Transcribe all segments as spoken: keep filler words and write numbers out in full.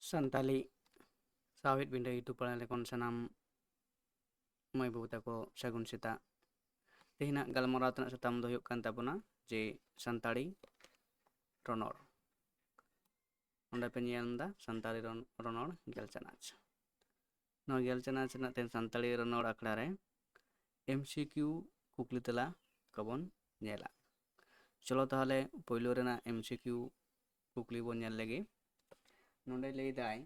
ᱥᱟᱱᱛᱟᱞᱤ ᱥᱟᱶᱦᱮᱫ ᱵᱤᱸᱰᱟᱹ YouTube ᱯᱟᱲᱟ ᱨᱮ ᱠᱷᱚᱱ ᱥᱟᱱᱟᱢ ᱢᱟᱹᱭ ᱵᱟᱹᱵᱩ ᱛᱟᱠᱚ ᱥᱟᱹᱜᱩᱱ ᱥᱮᱛᱟᱜ᱾ ᱛᱮᱦᱮᱧᱟᱜ ᱜᱟᱞᱢᱟᱨᱟᱣ ᱛᱮᱱᱟᱜ ᱥᱟᱛᱟᱢ ᱫᱚ ᱦᱩᱭᱩᱜ ᱠᱟᱱ ᱛᱟᱵᱚᱱᱟ ᱡᱮ ᱥᱟᱱᱛᱟᱲᱤ ᱨᱚᱱᱚᱲ᱾ ᱚᱸᱰᱮ ᱯᱮ ᱧᱮᱞ ᱮᱫᱟ ᱥᱟᱱᱛᱟᱲᱤ ᱨᱚᱱ-, ᱨᱚᱱᱚᱲ ᱜᱮᱞ ᱪᱟᱱᱟᱪ᱾ ᱱᱚᱣᱟ ᱜᱮᱞ ᱪᱟᱱᱟᱪ ᱨᱮᱱᱟᱜ ᱛᱮᱦᱮᱧ ᱥᱟᱱᱛᱟᱲᱤ ᱨᱚᱱᱚᱲ ᱟᱠᱷᱲᱟ ᱨᱮ M C Q ᱠᱩᱠᱞᱤ ᱛᱮᱞᱟ ᱠᱚᱵᱚᱱ ᱧᱮᱞᱟ᱾ ᱪᱚᱞᱚ ᱛᱟᱦᱚᱞᱮ ᱯᱳᱭᱞᱳ ᱨᱮᱱᱟᱜ M C Q ᱠᱩᱠᱞᱤ ᱵᱚᱱ ᱧᱮᱞ ᱞᱮᱜᱮ᱾ ᱱᱚᱰᱮ ᱞᱟᱹᱭ ᱫᱟᱭ,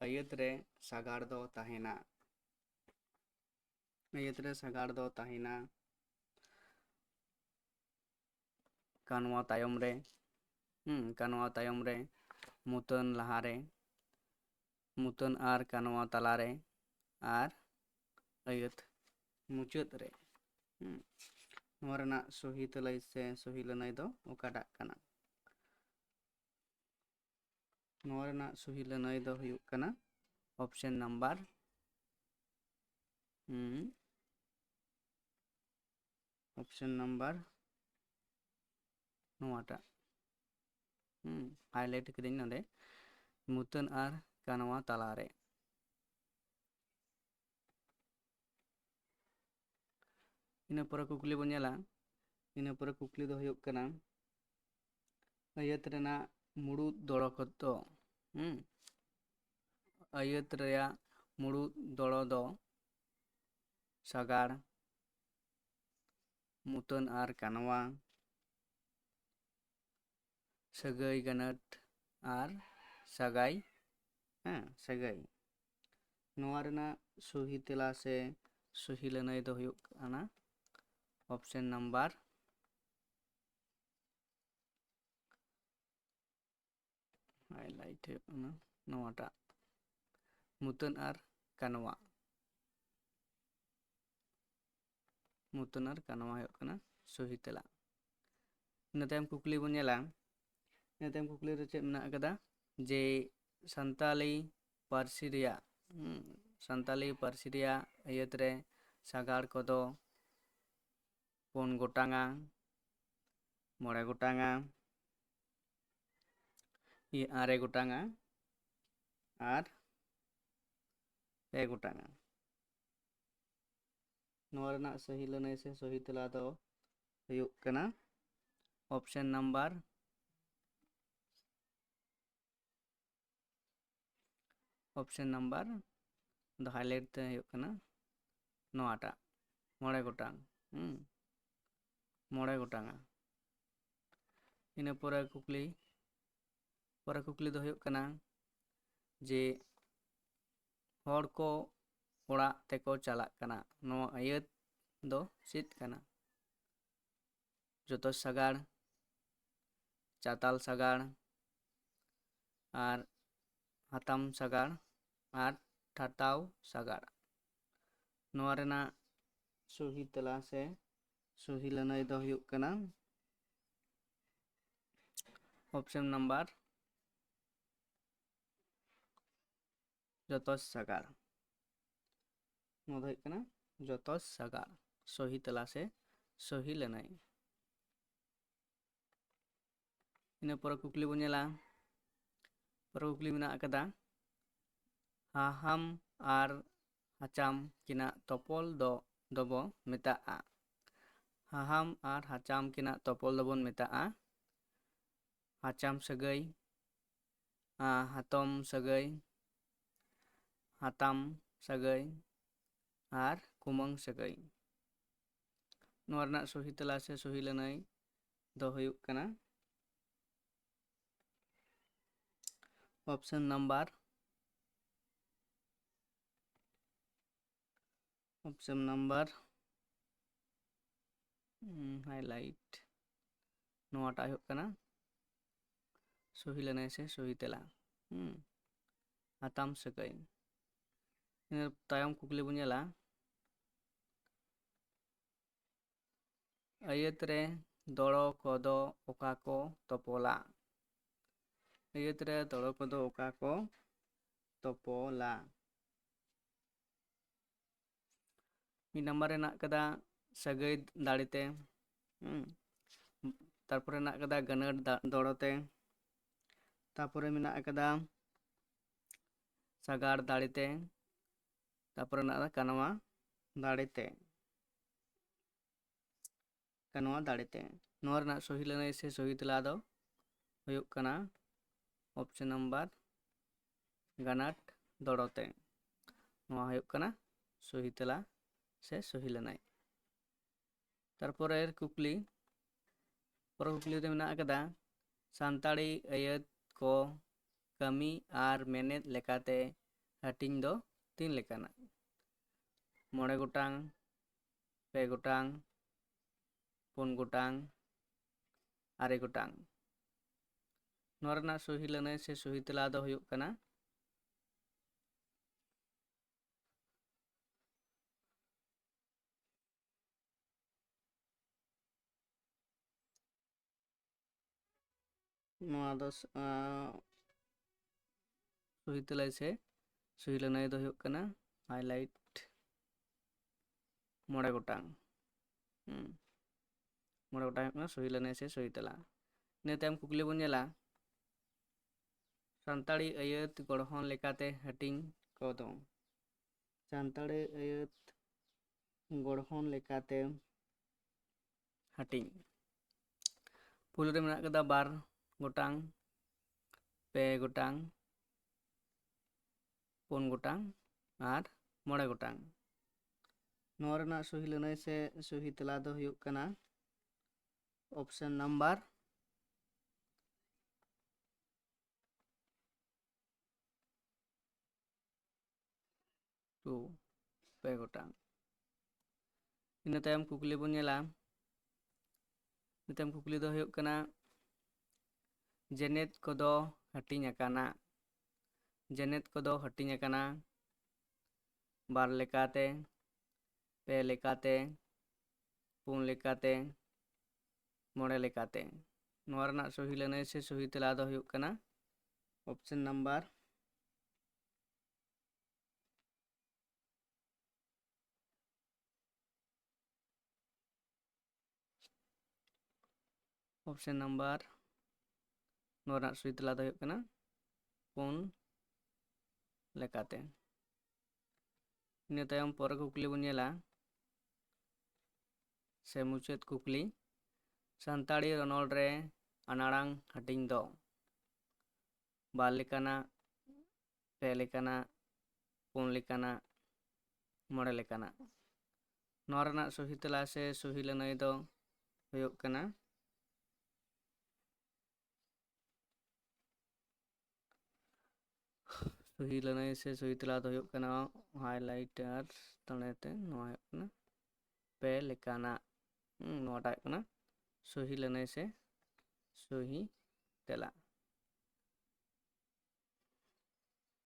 ᱟᱹᱭᱟᱹᱛ ᱨᱮ ᱥᱟᱜᱟᱲ ᱫᱚ ᱛᱟᱦᱮᱱᱟ᱾ ᱟᱹᱭᱟᱹᱛ ᱨᱮ ᱥᱟᱜᱟᱲ ᱫᱚ ᱛᱟᱦᱮᱱᱟ᱾ ᱠᱟᱱᱣᱟ ᱛᱟᱭᱚᱢ ᱨᱮ, ᱦᱩᱸ, ᱠᱟᱱᱣᱟ ᱛᱟᱭᱚᱢ ᱨᱮ, ᱢᱩᱛᱟᱹᱱ ᱞᱟᱦᱟ ᱨᱮ, ᱢᱩᱛᱟᱹᱱ ᱟᱨ ᱠᱟᱱᱣᱟ ᱛᱟᱞᱟ ᱨᱮ, ᱟᱨ ᱟᱹᱭᱟᱹᱛ ᱢᱩᱪᱟᱹᱫ ᱨᱮ᱾ ᱦᱩᱸ᱾ ᱱᱚᱣᱟ ᱨᱮᱱᱟᱜ ᱥᱚᱦᱤ ᱛᱮᱞᱟᱭ ᱥᱮ ᱥᱚᱦᱤ ᱞᱟᱹᱱᱟᱹᱭ ᱫᱚ ᱚᱠᱟᱴᱟᱜ ᱠᱟᱱᱟ? ᱱᱚᱣᱟ ᱨᱮᱱᱟᱜ ᱥᱚᱦᱤ ᱞᱟᱹᱱᱟᱹᱭ ᱫᱚ ᱦᱩᱭᱩᱜ ᱠᱟᱱᱟ option number, ᱦᱩᱸ, option number ᱱᱚᱣᱟᱴᱟᱜ᱾ ᱦᱩᱸ, highlight ᱠᱤᱫᱟᱹᱧ ᱱᱚᱰᱮ, ᱢᱩᱛᱟᱹᱱ ᱟᱨ ᱠᱟᱱᱣᱟ ᱛᱟᱞᱟᱨᱮ᱾ ᱤᱱᱟᱹ ᱯᱚᱨᱮ ᱠᱩᱠᱞᱤ ᱵᱚᱱ ᱧᱮᱞᱟ᱾ ᱤᱱᱟᱹ ᱯᱚᱨᱮ ᱠᱩᱠᱞᱤ ᱫᱚ ᱦᱩᱭᱩᱜ ᱠᱟᱱᱟ, ᱟᱹᱭᱟᱹᱛ ᱨᱮᱱᱟᱜ ᱢᱩᱲᱩᱫ ᱫᱚᱲᱚ ᱠᱚᱫᱚ, ᱦᱩᱸ, ᱟᱹᱭᱟᱹᱛ ᱨᱮᱭᱟᱜ ᱢᱩᱲᱩᱫ ᱫᱚᱲᱚ ᱫᱚ ᱥᱟᱜᱟᱲ, ᱢᱩᱛᱟᱹᱱ ᱟᱨ ᱠᱟᱱᱣᱟ, ᱥᱟᱹᱜᱟᱹᱭ ᱜᱟᱹᱱᱟᱹᱴ ᱟᱨ ᱥᱟᱜᱟᱭ, ᱦᱮᱸ, ᱥᱟᱹᱜᱟᱹᱭ᱾ ᱱᱚᱣᱟ ᱨᱮᱱᱟᱜ ᱥᱚᱦᱤ ᱛᱮᱞᱟ ᱥᱮ ᱥᱚᱦᱤ ᱞᱟᱹᱱᱟᱹᱭ ᱫᱚ ᱦᱩᱭᱩᱜ ᱠᱟᱱᱟ option number, highlight ᱦᱩᱭᱩᱜ ᱠᱟᱱᱟ ᱱᱚᱣᱟᱴᱟᱜ, ᱢᱩᱛᱟᱹᱱ ᱟᱨ ᱠᱟᱱᱣᱟ᱾ ᱢᱩᱛᱟᱹᱱ ᱟᱨ ᱠᱟᱱᱣᱟ ᱦᱩᱭᱩᱜ ᱠᱟᱱᱟ ᱥᱚᱦᱤ ᱛᱮᱞᱟ᱾ ᱤᱱᱟᱹ ᱛᱟᱭᱚᱢ ᱠᱩᱠᱞᱤ ᱵᱚᱱ ᱧᱮᱞᱟ᱾ ᱤᱱᱟᱹ ᱛᱟᱭᱚᱢ ᱠᱩᱠᱞᱤ ᱨᱮ ᱪᱮᱫ ᱢᱮᱱᱟᱜ ᱟᱠᱟᱫᱟ? ᱡᱮ ᱥᱟᱱᱛᱟᱞᱤ ᱯᱟᱹᱨᱥᱤ ᱨᱮᱭᱟᱜ, ᱦᱩᱸ, ᱥᱟᱱᱛᱟᱞᱤ ᱯᱟᱹᱨᱥᱤ ᱨᱮᱭᱟᱜ ᱟᱹᱭᱟᱹᱛ ᱨᱮ ᱥᱟᱜᱟᱲ ᱠᱚᱫᱚ ᱯᱩᱱ ᱜᱚᱴᱟᱝᱟ, ᱢᱚᱬᱮ ᱜᱚᱴᱟᱝᱟ, ᱤᱭᱟᱹ, ᱟᱨᱮ ᱜᱚᱴᱟᱝᱟ, ᱟᱨ ᱯᱮ ᱜᱚᱴᱟᱝᱟ᱾ ᱱᱚᱣᱟ ᱨᱮᱱᱟᱜ ᱥᱟᱹᱦᱤ ᱞᱟᱹᱱᱟᱹᱭ ᱥᱮ ᱥᱟᱹᱦᱤ ᱛᱮᱞᱟ ᱫᱚ ᱦᱩᱭᱩᱜ ᱠᱟᱱᱟ option number, option number ᱫᱚ highlight ᱛᱮ ᱦᱩᱭᱩᱜ ᱠᱟᱱᱟ ᱱᱚᱣᱟᱴᱟᱜ, ᱢᱚᱬᱮ ᱜᱚᱴᱟᱝ᱾ ᱦᱩᱸ, ᱢᱚᱬᱮ ᱜᱚᱴᱟᱝᱟ᱾ ᱤᱱᱟᱹ ᱯᱚᱨᱮ ᱠᱩᱠᱞᱤ, ᱯᱚᱨᱮ ᱠᱩᱠᱞᱤ ᱫᱚ ᱦᱩᱭᱩᱜ ᱠᱟᱱᱟ ᱡᱮ ᱦᱚᱲ ᱠᱚ ᱚᱲᱟᱜ ᱛᱮᱠᱚ ᱪᱟᱞᱟᱜ ᱠᱟᱱᱟ, ᱱᱚᱣᱟ ᱟᱹᱭᱟᱹᱛ ᱫᱚ ᱪᱮᱫ ᱠᱟᱱᱟ? ᱡᱚᱛᱚ ᱥᱟᱜᱟᱲ, ᱪᱟᱛᱟᱞ ᱥᱟᱜᱟᱲ, ᱟᱨ ᱦᱟᱛᱟᱢ ᱥᱟᱜᱟᱲ, ᱟᱨ ᱴᱷᱟᱴᱟᱣ ᱥᱟᱜᱟᱲ᱾ ᱱᱚᱣᱟ ᱨᱮᱱᱟᱜ ᱥᱚᱦᱤ ᱛᱮᱞᱟ ᱥᱮ ᱥᱚᱦᱤ ᱞᱟᱹᱱᱟᱹᱭ ᱫᱚ ᱦᱩᱭᱩᱜ ᱠᱟᱱᱟ option number ᱡᱚᱛᱚ ᱥᱟᱜᱟᱲ᱾ ᱱᱚᱣᱟ ᱫᱚ ᱦᱩᱭᱩᱜ ᱠᱟᱱᱟ ᱡᱚᱛᱚ ᱥᱟᱜᱟᱲ, ᱥᱚᱦᱤ ᱛᱮᱞᱟ ᱥᱮ ᱥᱚᱦᱤ ᱞᱟᱹᱱᱟᱹᱭ᱾ ᱤᱱᱟᱹ ᱯᱚᱨᱮ ᱠᱩᱠᱞᱤ ᱵᱚᱱ ᱧᱮᱞᱟ᱾ ᱯᱚᱨᱮ ᱠᱩᱠᱞᱤ ᱢᱮᱱᱟᱜ ᱟᱠᱟᱫᱟ, ᱦᱟᱦᱟᱢ ᱟᱨ ᱦᱟᱪᱟᱢ ᱠᱤᱱᱟᱜ ᱛᱚᱯᱚᱞ ᱫᱚ, ᱫᱚᱵᱚ ᱢᱮᱛᱟᱜᱼᱟ᱾ ᱦᱟᱦᱟᱢ ᱟᱨ ᱦᱟᱪᱟᱢ ᱠᱤᱱᱟᱜ ᱛᱚᱯᱚᱞ ᱫᱚᱵᱚᱱ ᱢᱮᱛᱟᱜᱼᱟ ᱦᱟᱪᱟᱢ ᱥᱟᱹᱜᱟᱹᱭ, ᱟ, ᱦᱟᱛᱚᱢ ᱥᱟᱹᱜᱟᱹᱭ, ᱦᱟᱛᱟᱢ ᱥᱟᱹᱜᱟᱹᱭ ᱟᱨ ᱠᱩᱢᱟᱹᱝ ᱥᱟᱹᱜᱟᱹᱭ᱾ ᱱᱚᱣᱟ ᱨᱮᱱᱟᱜ ᱥᱚᱦᱤ ᱛᱮᱞᱟ ᱥᱮ ᱥᱚᱦᱤ ᱞᱟᱹᱱᱟᱹᱭ ᱫᱚ ᱦᱩᱭᱩᱜ ᱠᱟᱱᱟ option number, option number, ᱦᱩᱸ, highlight, ᱱᱚᱣᱟᱴᱟᱜ ᱦᱩᱭᱩᱜ ᱠᱟᱱᱟ ᱥᱚᱦᱤ ᱞᱟᱹᱱᱟᱹᱭ ᱥᱮ ᱥᱚᱦᱤ ᱛᱮᱞᱟ᱾ ᱦᱩᱸ, ᱦᱟᱛᱟᱢ ᱥᱟᱹᱜᱟᱹᱭ᱾ ᱤᱱᱟᱹ ᱛᱟᱭᱚᱢ ᱠᱩᱠᱞᱤ ᱵᱚᱱ ᱧᱮᱞᱟ, ᱟᱹᱭᱟᱹᱛ ᱨᱮ ᱫᱚᱲᱚ ᱠᱚᱫᱚ ᱚᱠᱟ ᱠᱚ ᱛᱚᱯᱚᱞᱟ? ᱟᱹᱭᱟᱹᱛ ᱨᱮ ᱫᱚᱲᱚ ᱠᱚᱫᱚ ᱚᱠᱟ ᱠᱚ ᱛᱚᱯᱚᱞᱟ? ᱢᱤᱫ ᱱᱟᱢᱵᱟᱨ ᱨᱮ ᱦᱮᱱᱟᱜ ᱟᱠᱟᱫᱟ ᱥᱟᱹᱜᱟᱹᱭ ᱫᱟᱲᱮ ᱛᱮ, ᱦᱩᱸ᱾ ᱛᱟᱨᱯᱚᱨᱮ ᱦᱮᱱᱟᱜ ᱟᱠᱟᱫᱟ ᱜᱟᱹᱱᱟᱹᱨ ᱫᱟ-, ᱫᱚᱲᱚ ᱛᱮ᱾ ᱛᱟᱨᱯᱚᱨᱮ ᱢᱮᱱᱟᱜ ᱟᱠᱟᱫᱟ ᱥᱟᱜᱟᱲ ᱫᱟᱲᱮᱛᱮ᱾ ᱛᱟᱨᱯᱚᱨᱮ ᱢᱮᱱᱟᱜ ᱟᱠᱟᱫᱟ ᱠᱟᱱᱣᱟ ᱫᱟᱲᱮᱛᱮ᱾ ᱠᱟᱱᱣᱟ ᱫᱟᱲᱮᱛᱮ᱾ ᱱᱚᱣᱟ ᱨᱮᱱᱟᱜ ᱥᱚᱦᱤ ᱞᱟᱹᱱᱟᱹᱭ ᱥᱮ ᱥᱚᱦᱤ ᱛᱮᱞᱟ ᱫᱚ ᱦᱩᱭᱩᱜ ᱠᱟᱱᱟ ᱚᱯᱥᱮᱱ ᱱᱟᱢᱵᱟᱨ ᱜᱟᱱᱟᱴ ᱫᱚᱲᱚᱛᱮ᱾ ᱱᱚᱣᱟ ᱦᱩᱭᱩᱜ ᱠᱟᱱᱟ ᱥᱚᱦᱤ ᱛᱮᱞᱟ ᱥᱮ ᱥᱚᱦᱤ ᱞᱟᱹᱱᱟᱹᱭ᱾ ᱛᱟᱨᱯᱚᱨᱮ ᱠᱩᱠᱞᱤ, ᱯᱚᱨᱮ ᱠᱩᱠᱞᱤ ᱨᱮ ᱢᱮᱱᱟᱜ ᱟᱠᱟᱫᱟ, ᱥᱟᱱᱛᱟᱲᱤ ᱟᱹᱭᱟᱹᱛ ᱠᱚ ᱠᱟᱹᱢᱤ ᱟᱨ ᱢᱮᱱᱮᱫ ᱞᱮᱠᱟᱛᱮ ᱦᱟᱹᱴᱤᱧ ᱫᱚ ᱛᱤᱱ ᱞᱮᱠᱟᱱᱟ? ᱢᱚᱬᱮ ᱜᱚᱴᱟᱝ, ᱯᱮ ᱜᱚᱴᱟᱝ, ᱯᱩᱱ ᱜᱚᱴᱟᱝ, ᱟᱨᱮ ᱜᱚᱴᱟᱝ᱾ ᱱᱚᱣᱟ ᱨᱮᱱᱟᱜ ᱥᱚᱦᱤ ᱞᱟᱹᱱᱟᱹᱭ ᱥᱮ ᱥᱚᱦᱤ ᱛᱮᱞᱟ ᱫᱚ ᱦᱩᱭᱩᱜ ᱠᱟᱱᱟ ᱱᱚᱣᱟ ᱫᱚ ᱥᱚᱦᱤ ᱛᱮᱞᱟᱭ ᱥᱮ ᱥᱚᱦᱤ ᱞᱟᱹᱱᱟᱹᱭ ᱫᱚ ᱦᱩᱭᱩᱜ ᱠᱟᱱᱟ ᱦᱟᱭᱞᱟᱭᱤᱴ ᱢᱚᱬᱮ ᱜᱚᱴᱟᱝ᱾ ᱦᱩᱸ᱾ ᱢᱚᱬᱮ ᱜᱚᱴᱟᱝ ᱦᱩᱭᱩᱜ ᱠᱟᱱᱟ ᱥᱚᱦᱤ ᱞᱟᱹᱱᱟᱹᱭ ᱥᱮ ᱥᱚᱦᱤ ᱛᱮᱞᱟ᱾ ᱤᱱᱟᱹ ᱛᱟᱭᱚᱢ ᱠᱩᱠᱞᱤ ᱵᱚᱱ ᱧᱮᱞᱟ, ᱥᱟᱱᱛᱟᱲᱤ ᱟᱹᱭᱟᱹᱛ ᱜᱚᱲᱦᱚᱱ ᱞᱮᱠᱟᱛᱮ ᱦᱟᱹᱴᱤᱧ ᱠᱚᱫᱚ᱾ ᱥᱟᱱᱛᱟᱲᱤ ᱟᱹᱭᱟᱹᱛ ᱜᱚᱲᱦᱚᱱ ᱞᱮᱠᱟᱛᱮ ᱦᱟᱹᱴᱤᱧ᱾ ᱯᱩᱭᱞᱩ ᱨᱮ ᱢᱮᱱᱟᱜ ᱠᱟᱫᱟ ᱵᱟᱨ ᱜᱚᱴᱟᱝ, ᱯᱮ ᱜᱚᱴᱟᱝ, ᱯᱩᱱ ᱜᱚᱴᱟᱝ ᱟᱨ ᱢᱚᱬᱮ ᱜᱚᱴᱟᱝ᱾ ᱱᱚᱣᱟ ᱨᱮᱱᱟᱜ ᱥᱚᱦᱤ ᱞᱟᱹᱱᱟᱹᱭ ᱥᱮ ᱥᱚᱦᱤ ᱛᱮᱞᱟ ᱫᱚ ᱦᱩᱭᱩᱜ ᱠᱟᱱᱟ ᱚᱯᱥᱮᱱ ᱱᱟᱢᱵᱟᱨ ᱴᱩ, ᱯᱮ ᱜᱚᱴᱟᱝ᱾ ᱤᱱᱟᱹ ᱛᱟᱭᱚᱢ ᱠᱩᱠᱞᱤ ᱵᱚᱱ ᱧᱮᱞᱟ᱾ ᱤᱱᱟᱹ ᱛᱟᱭᱚᱢ ᱠᱩᱠᱞᱤ ᱫᱚ ᱦᱩᱭᱩᱜ ᱠᱟᱱᱟ, ᱡᱮᱱᱮᱛ ᱠᱚᱫᱚ ᱦᱟᱹᱴᱤᱧ ᱟᱠᱟᱱᱟ᱾ ᱡᱮᱱᱮᱛ ᱠᱚᱫᱚ ᱦᱟᱹᱴᱤᱧ ᱟᱠᱟᱱᱟ ᱵᱟᱨ ᱞᱮᱠᱟᱛᱮ, ᱯᱮ ᱞᱮᱠᱟᱛᱮ, ᱯᱩᱱ ᱞᱮᱠᱟᱛᱮ, ᱢᱚᱬᱮ ᱞᱮᱠᱟᱛᱮ᱾ ᱱᱚᱣᱟ ᱨᱮᱱᱟᱜ ᱥᱚᱦᱤ ᱞᱟᱹᱱᱟᱹᱭ ᱥᱮ ᱥᱚᱦᱤ ᱛᱮᱞᱟ ᱫᱚ ᱦᱩᱭᱩᱜ ᱠᱟᱱᱟ ᱚᱯᱥᱮᱱ ᱱᱟᱢᱵᱟᱨ ᱚᱯᱥᱮᱱ ᱱᱟᱢᱵᱟᱨ, ᱱᱚᱣᱟ ᱨᱮᱱᱟᱜ ᱥᱚᱦᱤ ᱛᱮᱞᱟ ᱫᱚ ᱦᱩᱭᱩᱜ ᱠᱟᱱᱟ ᱯᱩᱱ ᱞᱮᱠᱟᱛᱮ᱾ ᱤᱱᱟᱹ ᱛᱟᱭᱚᱢ ᱯᱚᱨᱮ ᱠᱩᱠᱞᱤ ᱵᱚᱱ ᱧᱮᱞᱟ, ᱥᱮ ᱢᱩᱪᱟᱹᱫ ᱠᱩᱠᱞᱤ, ᱥᱟᱱᱛᱟᱲᱤ ᱨᱚᱱᱚᱲ ᱨᱮ ᱟᱱᱟᱲᱟᱝ ᱦᱟᱹᱴᱤᱧ ᱫᱚ ᱵᱟᱨ ᱞᱮᱠᱟᱱᱟᱜ, ᱯᱮ ᱞᱮᱠᱟᱱᱟᱜ, ᱯᱩᱱ ᱞᱮᱠᱟᱱᱟᱜ, ᱢᱚᱬᱮ ᱞᱮᱠᱟᱱᱟᱜ᱾ ᱱᱚᱣᱟ ᱨᱮᱱᱟᱜ ᱥᱚᱦᱤ ᱛᱮᱞᱟ ᱥᱮ ᱥᱚᱦᱤ ᱞᱟᱹᱱᱟᱹᱭ ᱫᱚ ᱦᱩᱭᱩᱜ ᱠᱟᱱᱟ, ᱥᱚᱦᱤ ᱞᱟᱹᱱᱟᱹᱭ ᱥᱮ ᱥᱚᱦᱤ ᱛᱮᱞᱟ ᱫᱚ ᱦᱩᱭᱩᱜ ᱠᱟᱱᱟ highlighter ᱛᱟᱞᱟᱛᱮ, ᱱᱚᱣᱟ ᱦᱩᱭᱩᱜ ᱠᱟᱱᱟ ᱯᱮ ᱞᱮᱠᱟᱱᱟᱜ᱾ ᱦᱩᱸ, ᱱᱚᱣᱟᱴᱟᱜ ᱦᱩᱭᱩᱜ ᱠᱟᱱᱟ ᱥᱚᱦᱤ ᱞᱟᱹᱱᱟᱹᱭ ᱥᱮ ᱥᱚᱦᱤ ᱛᱮᱞᱟ᱾